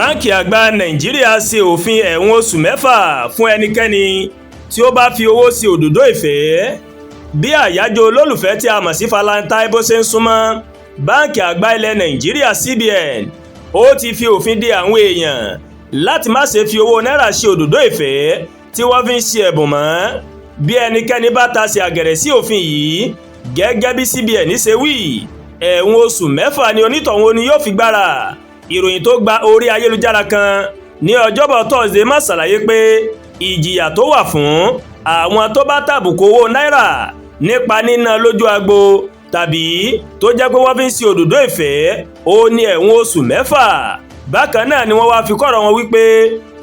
Báńkì Àgbà Nàìjíríà ṣe òfin ẹ̀wọ̀n oṣù 6 fún ẹnikẹ́ni tí ó bá fi owó ṣe òdòdó ìfẹ́. Bí àyájọ́ olólùfẹ́ tí a mọ̀ sí Valentine bó ṣe ń súnmọ́, Báńkì Àgbà ilẹ̀ Nàìjíríà, CBN, ó ti fi òfin de àwọn èèyàn láti má ṣe fi owó náírà ṣe òdòdó ìfẹ́ tí wọ́n fi ń ṣe ẹ̀bùn mọ́. Bí ẹnikẹ́ni bá tasẹ̀ àgẹ̀rẹ̀ sí òfin yìí, gẹ́gẹ́ bí CBN ṣe wí, ẹ̀wọ̀n oṣù 6 ni onítọ̀hún ni yóò fi gbára. Ìròyìn tó gba orí ayélujára kan ní Ọjọ́bọ̀ Tọ́sídẹ̀ẹ́ má ṣàlàyé pé ìjìyà tó wà fún àwọn tó bá tàbùkù owó náírà nípa níná lójú agbo tàbí tó jẹ́ pé wọ́n fi ń ṣe òdòdó ìfẹ́, ó ní ẹ̀wọ̀n oṣù 6. Bákan náà ni wọ́n wá fi kọ́rọ̀ wọn wípé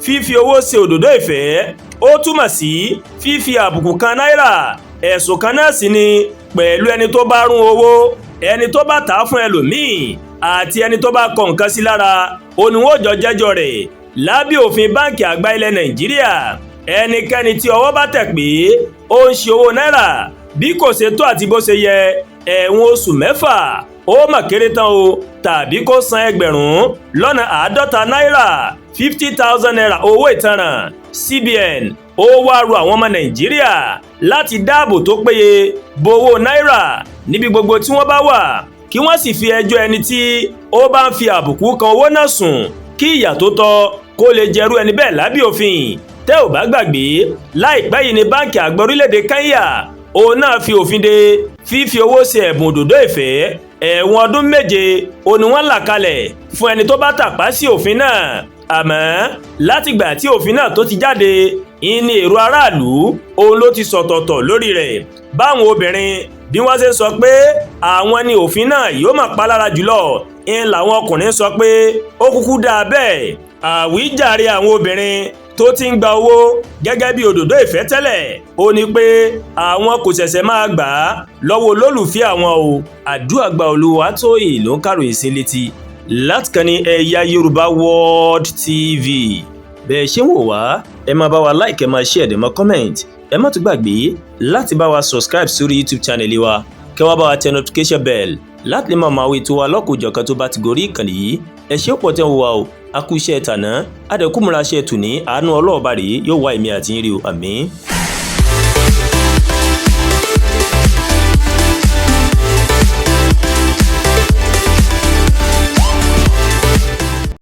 fífi owó ṣe òdòdó ìfẹ́, ó túmọ̀ sí fífi àbùkù kan náírà. Ẹ̀sùn kan náà sì ni pẹ̀lú ẹni tó bá rún owó, ẹni tó bá tà á fún ẹlòmíì àti ẹni tó bá kọ nǹkan sí lára, ó ní wọ́n jọ jẹ́jọ́ rẹ̀ lábẹ́ òfin Báńkì Àgbà ilẹ̀ Nàìjíríà. Ẹnikẹ́ni tí ọwọ́ bá tẹ̀ pé ó ń ṣe owó náírà bí kò ṣe tó àti bó ṣe yẹ, ẹ̀wọ̀n oṣù 6 ó mà kéré tán o, tàbí kó san 50,000 náírà, ₦50,000, owó ìtanràn. CBN ó wá rọ àwọn ọmọ Nàìjíríà láti dáàbò tó péye bo owó náírà níbi gbogbo tí wọ́n bá wà, kí wọ́n sì fi ẹjọ́ ẹni tí ó bá ń fi àbùkù kan owó náà sùn, kí ìyà tó tọ́ kó lè jẹrú ẹni bẹ́ẹ̀ lábẹ́ òfin. Tẹ́ ò bá gbàgbé, láìpẹ́ yìí ní Báńkì Àgbà orílẹ̀-èdè Kenya, òun náà fi òfin de fífi owó ṣe ẹ̀bùn òdòdó ìfẹ́. Ẹ̀wọ̀n ọdún 7 òun ni wọ́n là kalẹ̀ fún ẹni tó bá tàpá sí òfin náà. Àmọ́ látìgbà tí òfin náà tó ti jáde, ìní èrò aráàlú òun ló ti sọ̀tọ̀ọ̀tọ̀ lórí rẹ̀. Báwọn obìnrin bí wọ́n ṣe ń sọ pé àwọn ni òfin náà yóò máa pa lára jùlọ, ń làwọn ọkùnrin sọ pé ó kúkú dáa bẹ́ẹ̀. Àwíjàre àwọn obìnrin tó ti ń gba owó gẹ́gẹ́ bí òdòdó ìfẹ́ tẹ́lẹ̀, ó ní pé àwọn kò ṣẹ̀ṣẹ̀ máa gbà á lọ́wọ́ olólùfẹ́ àwọn o. Àdúràgbà Olúwatóyìn ló ń kàròyìn sí létí látìkànnì Ẹ̀yà Yorùbá World TV. Bẹ́ẹ̀ ṣe ń wò wá, ẹ máa bá wa like, ẹ máa share, ẹ máa comment. Ẹ má tún gbàgbé láti bá wa subscribe sórí YouTube channel wa, kẹ́ wá bá wa tẹ notification bell láti lè máa mọ àwọn ètò wa lọ́kòjọ̀kan tó bá ti gorí ìkànnì yìí. Ẹ ṣé pọ̀ tẹ́ ń wò wá o. A kú iṣẹ́ tàná, adẹ̀kùnmùra ṣe tù ní àánú ọlọ́ọ̀bá rèé yóò wá èmi àti yín rí o. Àmín.